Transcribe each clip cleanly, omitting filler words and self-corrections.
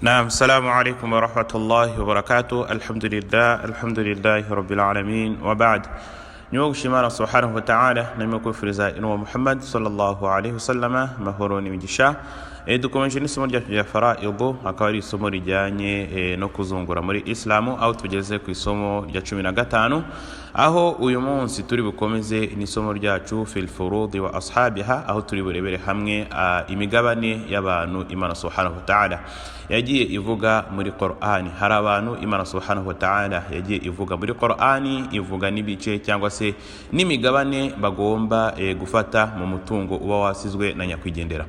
نعم، السلام عليكم ورحمة الله وبركاته. الحمد لله، الحمد لله رب العالمين، وبعد. Nyuma yo gushima Allah subhanahu wa ta'ala na kwifuriza intumwa Muhammad sallallahu alaihi wasallama amahoro n'imigisha, dukomeje n'isomo ryacu rya faraidu, akaba ari isomo rijyanye no kuzungura muri Islamu, aho tugeze ku isomo rya 15, aho uyu munsi turi bukomeze n'isomo ryacu fil furudi wa ashabiha, aho turi burebere hamwe imigabane y'abantu Imana subhanahu wa ta'ala yagiye ivuga muri Qur'ani. Hari abantu Imana subhanahu wa ta'ala yagiye ivuga muri Qur'ani, ivuga n'ibice cyangwa se n'imigabane bagomba gufata mu mutungo uba wasizwe na nyakwigendera.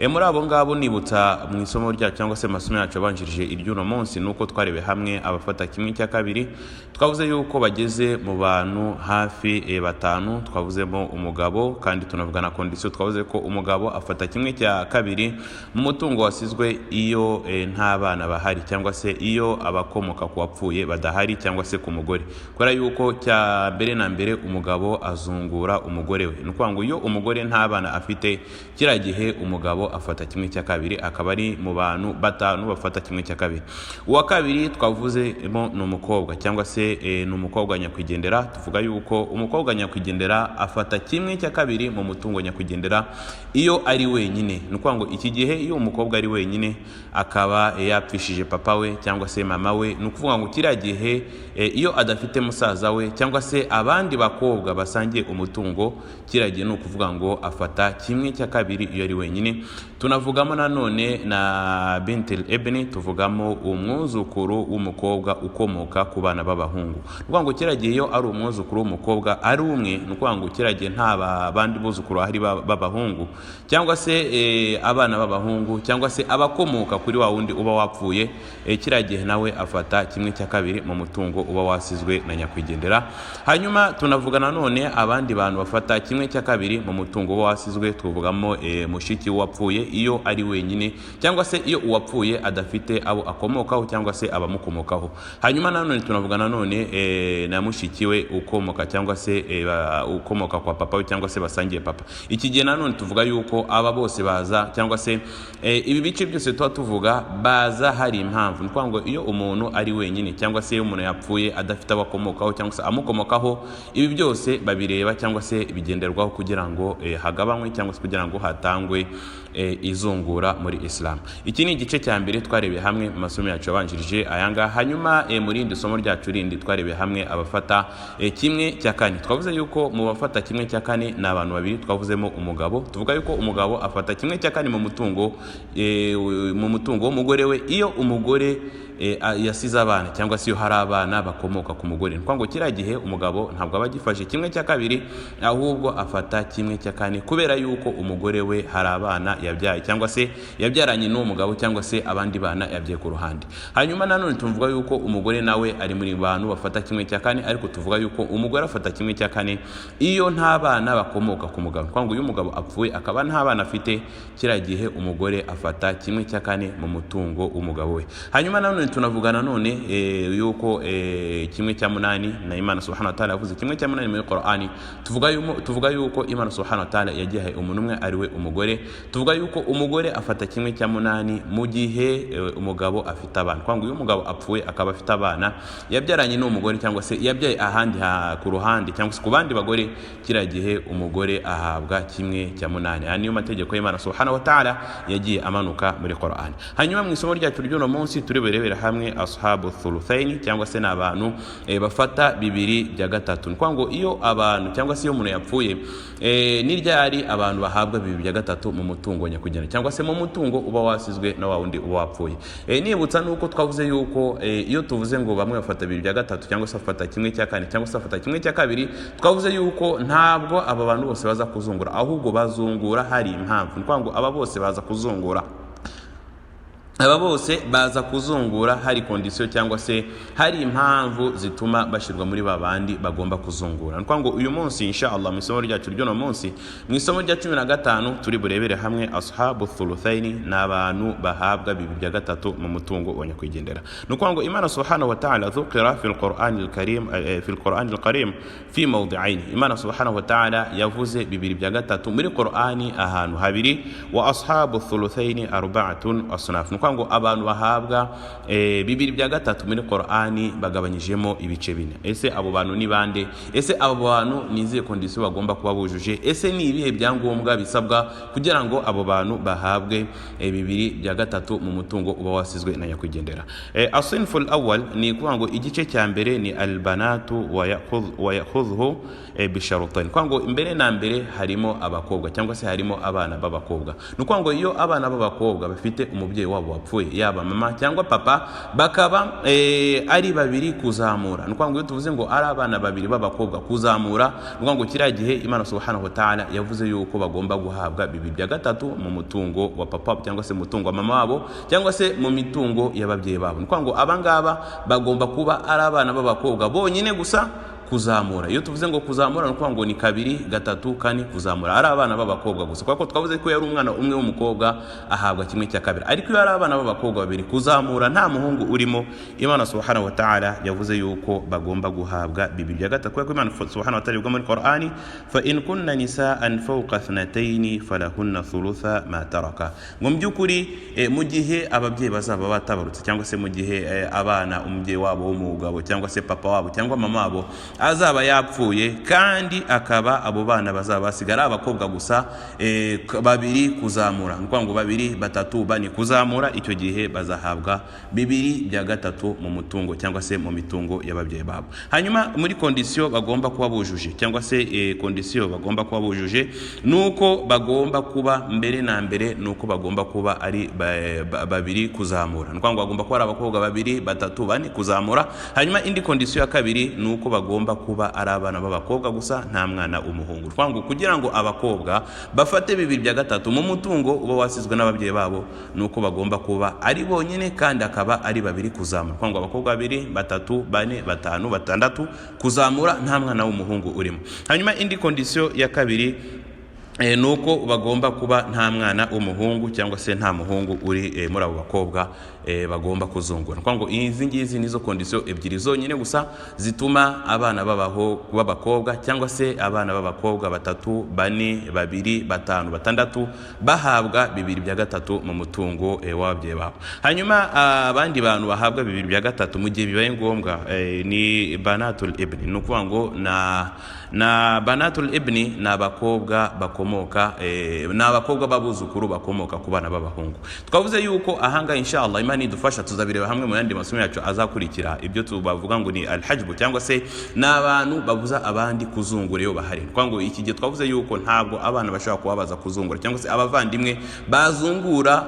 Muri abo ngabo, nibutsa mu isomo ryacu cyangwa se amasomo yacu abanjirije iry'uno munsi, nuko twarebeye hamwe abafata kimwe cya kabiri. Twavuze yuko bageze mu bantu hafi batanu. Twavuzemo umugabo kandi tunavuga na condition. Twavuze ko umugabo afata kimwe cya kabiri mu mutungo wasizwe iyo nta bana bahari, cyangwa se iyo abakomoka ku wapfuye badahari, cyangwa se ku mugore, kubera yuko cya mbere na mbere umugabo azungura umugore we. Ni ukuvuga ngo iyo umugore nta bana afite, kiriya gihe umugabo afata kimwe cya kabiri, akaba ari mu bantu batanu bafata kimwe cya kabiri. Uwa kabiri twavuzemo ni umukobwa, cyangwa se ni umukobwa nyakwigendera. Tuvuga yuko umukobwa nyakwigendera afata kimwe cya kabiri mu mutungo nyakwigendera iyo ari wenyine. Ni ukuvuga ngo iki gihe iyo umukobwa ari wenyine, akaba yapfishije papa we cyangwa se mama we, ni ukuvuga ngo kiriya gihe iyo adafite musaza we cyangwa se abandi bakobwa basangiye umutungo, kiriya gihe ni ukuvuga ngo afata kimwe cya kabiri iyo ari wenyine. Tunavugamo nanone na bintil ebni, tuvugamo umwuzukuru w'umukobwa ukomoka ku bana b'abahungu. Ni ukuvuga ngo kiriya gihe iyo ari umwuzukuru w'umukobwa ari umwe, ni ukuvuga ngo kiriya gihe nta bandi buzukuru bahari b'abahungu cyangwa se abana b'abahungu cyangwa se abakomoka kuri wa wundi uba wapfuye, kiriya gihe nawe afata kimwe cya kabiri mu mutungo uba wasizwe na nyakwigendera. Hanyuma tunavuga nanone abandi bantu bafata kimwe cya kabiri mu mutungo uba wasizwe. Tuvugamo mushiki w'uwapfuye iyo ari wenyine, cyangwa se iyo uwapfuye adafite abo akomokaho cyangwa se abamukomokaho. Hanyuma nanone tunavuga nanone na mushiki we ukomoka cyangwa se ukomoka kwa papa we cyangwa se basangiye papa. Iki gihe nanone tuvuga yuko aba bose baza, cyangwa se ibi bice byose tuba tuvuga, baza hari impamvu. Ni ukuvuga ngo iyo umuntu ari wenyine, cyangwa se iyo umuntu yapfuye adafite abo akomokaho cyangwa se amukomokaho, ibi byose babireba cyangwa se bigenderwaho kugira ngo hagabanywe cyangwa se kugira ngo hatangwe izungura muri Islam. Iki ni igice cya mbere twarebeye hamwe mu masomo yacu yabanjirije aya ngaha. Hanyuma mu rindi somo ryacu rindi twarebeye hamwe abafata kimwe cya kane. Twavuze yuko mu bafata kimwe cya kane ni abantu babiri. Twavuzemo umugabo, tuvuga yuko umugabo afata kimwe cya kane mu mutungo w'umugore we iyo umugore yasize abana, cyangwa se iyo hari abana bakomoka ku mugore. Ni ukuvuga ngo kiriya gihe umugabo ntabwo aba agifashe kimwe cya kabiri, ahubwo afata kimwe cya kane, kubera yuko umugore we hari abana yabyaye, cyangwa se yabyaranye n'uwo mugabo, cyangwa se abandi bana yabyaye ku ruhande. Hanyuma nanone tuvuga yuko umugore nawe ari muri bantu bafata kimwe cya kane, ariko tuvuga yuko umugore afata kimwe cya kane iyo nta bana bakomoka ku mugabo. Ni ukuvuga ngo iyo umugabo apfuye akaba nta bana afite, kiriya gihe umugore afata kimwe cya kane mu mutungo w'umugabo we. Hanyuma nanone tunavuga nanone yuko kimwe cya munani na Imana subhanahu wa ta'ala yavuze kimwe cya munani muri Qur'ani. Tuvuga yuko Imana subhanahu wa ta'ala yagihaye umuntu umwe, ari we umugore. Tuvuga yuko umugore afata kimwe cya munani mu gihe umugabo afite abana. Kuvuga ngo iyo umugabo apfuye akaba afite abana yabyaranye n'uwo mugore, cyangwa se yabyaye ahandi ku ruhande, cyangwa se ku bandi bagore, kiriya gihe umugore ahabwa kimwe cya munani. Aya niyo mategeko y'Imana subhanahu wa ta'ala yagiye amanuka muri Qur'ani. Hanyuma mu isomo ryacu ry'uno munsi turi burebere hamwe ashabu thuluthaini, cyangwa se ni abantu bafata bibiri bya gatatu. Ni ukuvuga ngo iyo abantu, cyangwa se iyo umuntu yapfuye, ni ryari abantu bahabwa bibiri bya gatatu mu mutungo nyakugenda, cyangwa se mu mutungo uba wasizwe na wa wundi uba wapfuye? Nibutsa nuko twavuze yuko iyo tuvuze ngo bamwe bafata bibiri bya gatatu, cyangwa se bafata kimwe cya kane, cyangwa se bafata kimwe cya kabiri, twavuze yuko ntabwo aba bantu bose baza kuzungura, ahubwo bazungura hari impamvu. Ni ukuvuga ngo aba bose baza kuzungura hari condition, cyangwa se hari impamvu zituma bashyirwa muri ba bandi bagomba kuzungura. Ni ukuvuga ngo uyu munsi insha Allah, mu isomo ryacu ry'uno munsi, mu isomo rya 15, turi burebere hamwe ashabu thuluthaini, ni abantu bahabwa bibiri bya gatatu mu mutungo wa nyakwigendera. Ni ukuvuga ngo Imana subhanahu wa ta'ala dhukira fi al-Qur'an al-Karim, fi al-Qur'an al-Karim fi mawdi'ain. Imana subhanahu wa ta'ala yavuze bibiri bya gatatu muri Qur'ani ahantu habiri. Wa ashabu thuluthaini arba'atun asnaf. Ni ukuvuga Ni ngo abantu bahabwa bibiri bya gatatu muri Qur'ani bagabanyijemo ibice bine. Ese abo bantu ni bande? Ese abo bantu ni izihe kondisiyo bagomba kuba bujuje? Ese ni ibihe byangombwa bisabwa kugira ngo abo bantu bahabwe bibiri bya gatatu mu mutungo uba wasizwe na nyakwigendera? Asinful awwal ni ukuvuga ngo igice cya mbere ni albanatu wa yakhudhu bisharutain. Kuvuga ngo mbere na mbere harimo abakobwa cyangwa se harimo abana b'abakobwa. Ni ukuvuga ngo iyo abana b'abakobwa bafite umubyeyi wabo wapfuye, yaba mama cyangwa papa, bakaba ari babiri kuzamura. Ni ukuvuga ngo iyo tuvuze ngo ari abana babiri b'abakobwa kuzamura, ni ukuvuga ngo kiriya gihe Imana subhanahu wa ta'ala yavuze yuko bagomba guhabwa bibiri bya gatatu mu mutungo wa papa cyangwa se mu mutungo wa mama wabo cyangwa se mu mitungo y'ababyeyi babo. Ni ukuvuga ngo abangaba bagomba kuba ari abana b'abakobwa bonyine gusa kuzamura. Iyo tuvuze ngo kuzamura ni ukuvuga ngo ni kabiri, gatatu, kane kuzamura, ari abana b'abakobwa gusa, kuko twavuze ko yari umwana umwe w'umukobwa ahabwa kimwe cya kabiri. Ariko iyo ari abana b'abakobwa babiri kuzamura nta muhungu urimo, Imana subhanahu wa ta'ala yavuze yuko bagomba guhabwa bibiri bya gatatu, kuko Imana subhanahu wa ta'ala ivuga muri Qur'ani fa in kunna nisa'an fawqa ithnatayni falahunna thulutha ma taraka. Ngo mu by'ukuri mu gihe ababyeyi bazaba batabarutse cyangwa se mu gihe abana umubyeyi wabo w'umugabo cyangwa se papa wabo cyangwa mama wabo azaba yapfuye, kandi akaba abo bana bazaba basigara abakobwa gusa babiri kuzamura, ni ukuvuga ngo babiri, batatu, bane kuzamura, icyo gihe bazahabwa bibiri bya gatatu mu mutungo cyangwa se mu mitungo y'ababyeyi babo. Hanyuma muri kondisiyo bagomba kuba bujuje cyangwa se kondisiyo bagomba kuba bujuje nuko bagomba kuba mbere na mbere nuko bagomba kuba ari babiri kuzamura, ni ukuvuga ngo bagomba kuba ari abakobwa babiri, batatu, bane kuzamura. Hanyuma indi kondisiyo ya kabiri nuko bagomba kuba ari abana b'abakobwa gusa, nta mwana umuhungu. Twango kugira ngo abakobwa bafate bibiri bya gatatu mu mutungo uba wasizwe n'ababyeyi babo nuko bagomba kuba ari bonyine kandi akaba ari babiri kuzamura. Twango abakobwa babiri, batatu, bane, batanu, batandatu kuzamura, nta mwana w'umuhungu urimo. Hanyuma indi kondisiyo ya kabiri nuko bagomba kuba nta mwana w'umuhungu cyangwa se nta muhungu uri muri abo bakobwa bagomba kuzungura. Kwa ngo izi ngizi nizo kondisiyo ebyiri zonyine gusa zituma abana babaho b'abakobwa cyangwa se abana b'abakobwa batatu, bane, babiri, batanu, batandatu bahabwa bibiri bya gatatu mu mutungo w'ababyeyi babo. Hanyuma abandi bantu bahabwa bibiri bya gatatu mu gihe bibaye ngombwa ni banatul ibni. Ni ukuvuga ngo na banatul ibni ni abakobwa bakomoka ni abakobwa b'abuzukuru bakomoka ku bana b'abahungu. Twavuze yuko ahanga inshallah Imana idufasha tuzabireba hamwe mu yandi masomo yacu azakurikira ibyo tubavuga ngo ni alhajbu cyangwa se ni abantu babuza abandi kuzungura iyo bahari. Kwa ngo iki gihe twavuze yuko ntabwo abana bashobora kubabaza kuzungura cyangwa se abavandimwe bazungura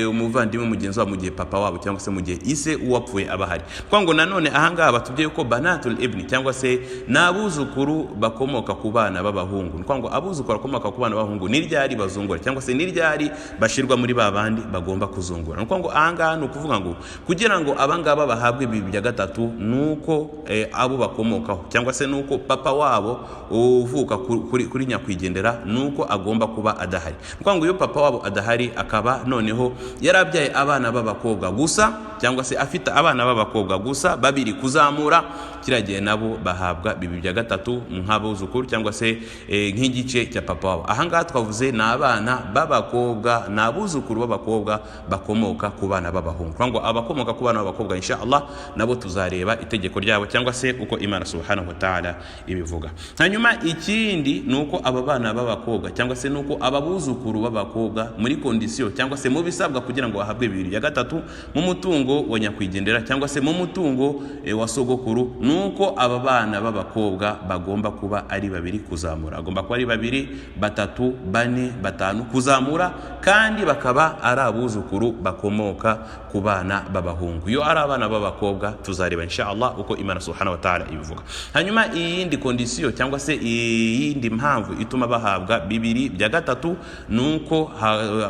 umuvandimwe mugenzi wabo mu gihe papa wabo cyangwa se mu gihe ise uwapfuye abahari. Kwa ngo nanone ahanga batubwiye ko banatul ibni cyangwa se n'abuzukuru bakomoka ku bana b'abahungu. Kwa ngo abuzukuru bakomoka ku bana b'abahungu ni ryari bazungura cyangwa se ni ryari bashirwa muri babandi bagomba kuzungura. Nuko ngo ahanga ni ukuvuga ngo kugira ngo abangaba bahabwe bibiri bya gatatu nuko abo bakomokaho cyangwa se nuko papa wabo uvuka kuri nyakwigendera nuko agomba kuba adahari. Nuko ngo iyo papa wabo adahari akaba noneho yarabyaye abana b'abakobwa gusa cyangwa se afite abana b'abakobwa gusa babiri kuzamura, kiragiye nabo bahabwa bibiri bya gatatu nk'abuzukuru cyangwa se nk'igice cya papa wabo. Ahangaha twavuze ni abana b'abakobwa n'abuzukuru b'abakobwa bakomoka ku bana b'abahungu. Ngo abakomoka ku bana b'abakobwa insha Allah nabo tuzareba itegeko ryabo cyangwa se uko Imana subhanahu wa ta'ala ibivuga. Hanyuma ikindi nuko aba bana b'abakobwa cyangwa se nuko ababuzukuru b'abakobwa muri kondisiyo cyangwa se mu bisabwa kugira ngo bahabwe bibiri bya gatatu mu mutungo wa nyakwigendera cyangwa se mu mutungo wa sogokuru nuko aba bana b'abakobwa bagomba kuba ari babiri kuzamura, agomba kuba ari babiri, batatu, bane, batanu kuzamura, kandi bakaba ari abuzukuru bakomoka ku bana b'abahungu. Iyo ari abana b'abakobwa tuzareba insha Allah uko Imana subhanahu wa ta'ala ibivuga. Hanyuma iyindi kondisiyo cyangwa se iyindi mpamvu ituma bahabwa bibiri bya gatatu nuko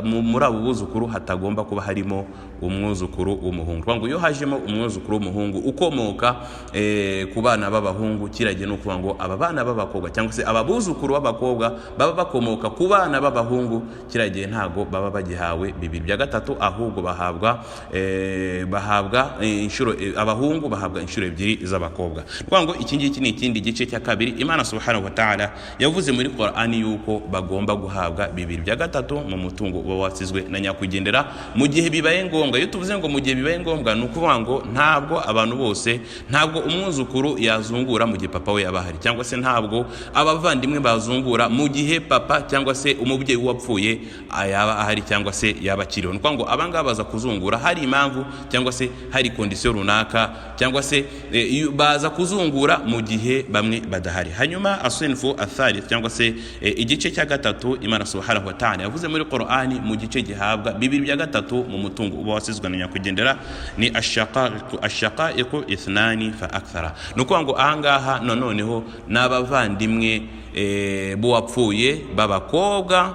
muri abo buzukuru hatagomba kuba harimo umwuzukuru w'umuhungu. Ngo iyo hajemo umwuzukuru w'umuhungu ukomoka ku bana b'abahungu kiragiye no kuvuga ngo aba bana b'abakobwa cyangwa se ababuzukuru b'abakobwa baba bakomoka bakomoka ku bana b'abahungu, kiriya gihe ntago baba bagihawe bibiri bya gatatu, ahubwo bahabwa inshuro, abahungu bahabwa inshuro ebyiri z'abakobwa. Ni ngo iki ngiki ni ikindi gice cya kabiri Imana subhanahu wa ta'ala yavuze muri Qur'ani yuko bagomba guhabwa bibiri bya gatatu mu mutungo uba wasizwe na nyakwigendera mu gihe bibaye ngombwa. Iyo tuvuze ngo mu gihe bibaye ngombwa, ni ukuvuga ngo ntabwo abantu bose, ntabwo umwuzukuru yazungura mu gihe papa we yaba ahari, cyangwa se ntabwo abavandimwe bazungura mu gihe papa cyangwa se umubyeyi wapfuye yaba ahari cyangwa se yaba akiriho. Ni ukuvuga ngo abangaba baza kuzungura hari impamvu cyangwa se hari kondisiyo runaka, cyangwa se baza kuzungura mu gihe bamwe badahari. Hanyuma asinfu athalith, cyangwa se igice cya gatatu Imana subhanahu wa ta'ala yavuze muri Qur'ani mu gice gihabwa bibiri bya gatatu mu mutungo uba wasizwe na nyakwigendera ni ashaqaiqu ithnani fa akthara. Ni ukuvuga ngo ahangaha noneho n'abavandimwe b'uwapfuye b'abakobwa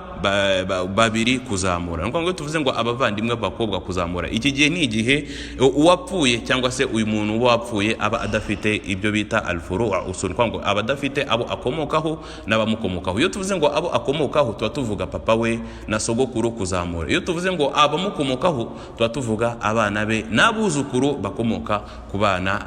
babiri kuzamura. Ni ukuvuga ngo tuvuze ngo abavandimwe b'abakobwa kuzamura, iki gihe ni igihe uwapfuye cyangwa se uyu muntu uba wapfuye aba adafite ibyo bita alfuru usul, ni ngo aba adafite abo akomokaho n'abamukomokaho. Iyo tuvuze ngo abo akomokaho, tuba tuvuga papa we na sogokuru kuzamura. Iyo tuvuze ngo abamukomokaho, tuba tuvuga abana be n'abuzukuru bakomoka ku bana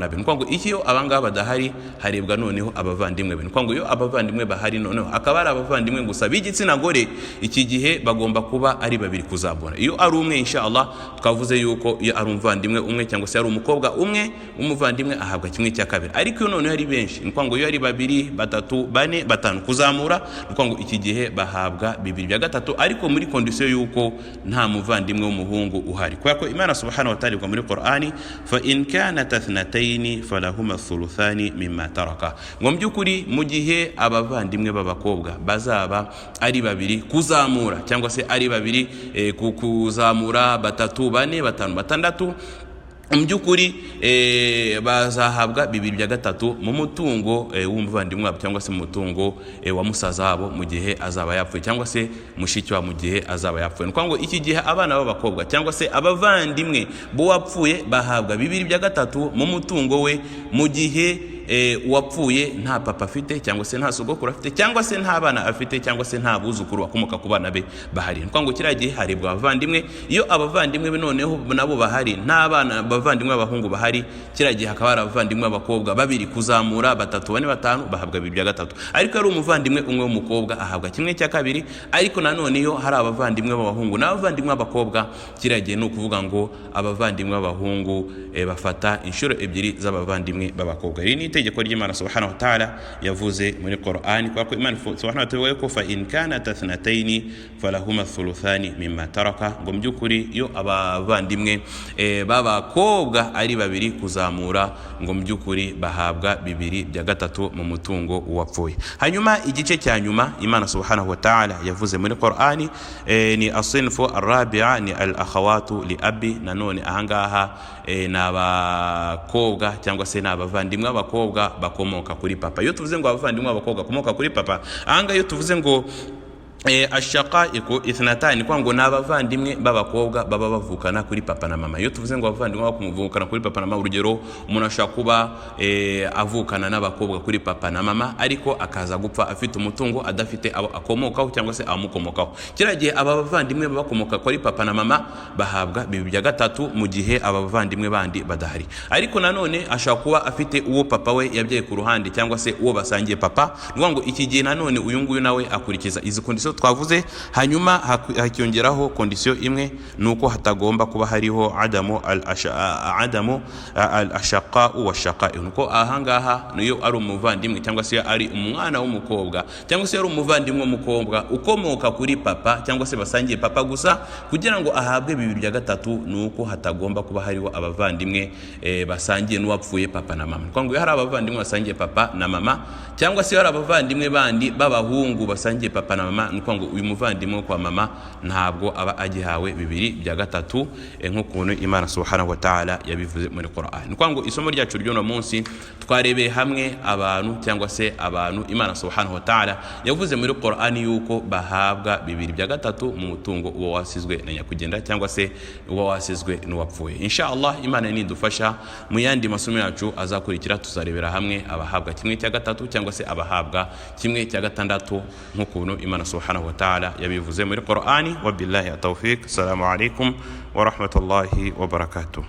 be. Ni ukuvuga ngo iyo abangaba badahari, harebwa noneho abavandimwe be. Ni ukuvuga ngo iyo abavandimwe bahari, noneho akaba ari abavandimwe gusa b'igitsina gore, iki gihe bagomba kuba ari babiri kuzamura. Iyo ari umwe, insha Allah twavuze yuko iyo ari umuvandimwe umwe cyangwa se ari umukobwa umwe umuvandimwe ahabwa kimwe cya kabiri. Ariko iyo noneho ari benshi, ni ukuvuga ngo iyo ari babiri, batatu, bane, batanu kuzamura, ni ukuvuga ngo iki gihe bahabwa bibiri bya gatatu, ariko muri kondisiyo yuko nta muvandimwe w'umuhungu uhari, kubera ko Imana subhanahu wa ta'ala ivuga muri Qur'ani fa in kanat ithnatayni falahuma thuluthani mimma taraka, ngo mu by'ukuri mu gihe abavandimwe b'abakobwa bazaba ari babiri kuzamura, cyangwa se ari babiri kuzamura, batatu, bane, batanu, batandatu, mu by'ukuri bazahabwa bibiri bya gatatu mu mutungo w'umuvandimwe wabo cyangwa se mu mutungo wa musaza wabo mu gihe azaba yapfuye, cyangwa se mushiki wabo mu gihe azaba yapfuye. Ni ukuvuga ngo iki gihe abana b'abakobwa cyangwa se abavandimwe b'uwapfuye bahabwa bibiri bya gatatu mu mutungo we mu gihe uwapfuye nta papa afite, cyangwa se nta sogokuru afite, cyangwa se nta bana afite, cyangwa se nta buzukuru bakomoka ku bana be bahari. Ni ukuvuga ngo kiriya gihe harebwa abavandimwe. Iyo abavandimwe be noneho nabo bahari, nta bana abavandimwe b'abahungu bahari, kiriya gihe hakaba hari abavandimwe b'abakobwa babiri kuzamura, batatu, bane, batanu, bahabwa bibiri bya gatatu. Ariko ari umuvandimwe umwe w'umukobwa ahabwa kimwe cya kabiri. Ariko nanone iyo hari abavandimwe b'abahungu n'abavandimwe b'abakobwa, kiriya gihe ni ukuvuga ngo abavandimwe b'abahungu bafata inshuro ebyiri z'abavandimwe b'abakobwa. Iri ni itegeko ry'Imana subhanahu wa ta'ala yavuze muri Qur'ani, kubera ko Imana subhanahu wa ta'ala ko fa in kanat ithnatayni falahuma thuluthani mimma taraka, ngo mu by'ukuri iyo abavandimwe b'abakobwa ari babiri kuzamura, ngo mu by'ukuri bahabwa bibiri bya gatatu mu mutungo wapfuye. Hanyuma igice cya nyuma Imana subhanahu wa ta'ala yavuze muri Qur'ani ni asinfu arabi'a, ni al akhawatu li abi. Nanone ahangaha ni abakobwa cyangwa se ni abavandimwe b'abakobwa bakomoka kuri papa. Iyo tuvuze ngo abavandimwe b'abakobwa bakomoka kuri papa, ahangaha iyo tuvuze ngo ashaqaiqu ithnatani, kwa ngo ni abavandimwe b'abakobwa baba bavukana kuri papa na mama. Iyo tuvuze ngo abavandimwe bavukana kuri papa na mama, urugero umuntu ashobora kuba avukana n'abakobwa kuri papa na mama, ariko akaza gupfa afite umutungo adafite abo akomokaho cyangwa se abamukomokaho. Kiriya gihe aba bavandimwe bakomoka kuri papa na mama bahabwa bibiri bya gatatu mu gihe aba bavandimwe bandi badahari. Ariko nanone ashobora kuba afite uwo papa we yabyaye ku ruhande cyangwa se uwo basangiye papa. Ni ngo iki gihe nanone uyu nguyu nawe akurikiza izi kondisiyo twavuze. Hanyuma hakiyongeraho kondisiyo imwe, nuko hatagomba kuba hariho adamu al ashaqa'u wa shaqa'u. Nuko ahangaha niyo ari umuvandimwe cyangwa se ari umwana w'umukobwa cyangwa se ari umuvandimwe w'umukobwa ukomoka kuri papa cyangwa se basangiye papa gusa, kugira ngo ahabwe bibiri bya gatatu nuko hatagomba kuba hariho abavandimwe basangiye n'uwapfuye papa na mama. Ngo iyo hari abavandimwe basangiye papa na mama cyangwa se hari abavandimwe bandi b'abahungu basangiye papa na mama, Ni ukuvuga ngo uyu muvandimwe wo kwa mama ntabwo aba agihawe bibiri bya gatatu, nk'ukuntu Imana subhanahu wa ta'ala yabivuze muri Qur'an. Ni ukuvuga ngo isomo ryacu ry'uno munsi twarebeye hamwe abantu, cyangwa se abantu Imana subhanahu wa ta'ala yavuze muri Qur'an yuko bahabwa bibiri bya gatatu mu mutungo uba wasizwe na nyakugenda, cyangwa se uba wasizwe n'uwapfuye. Insha Allah, Imana nidufasha, mu yandi masomo yacu azakurikira tuzarebera hamwe abahabwa kimwe cya gatatu, cyangwa se abahabwa kimwe cya gatandatu, nk'ukuntu Imana subhanahu wa ta'ala yabivuze muri Qur'ani. Wabillahi tawfiq. Assalamu alaikum wa rahmatullahi wa barakatuh.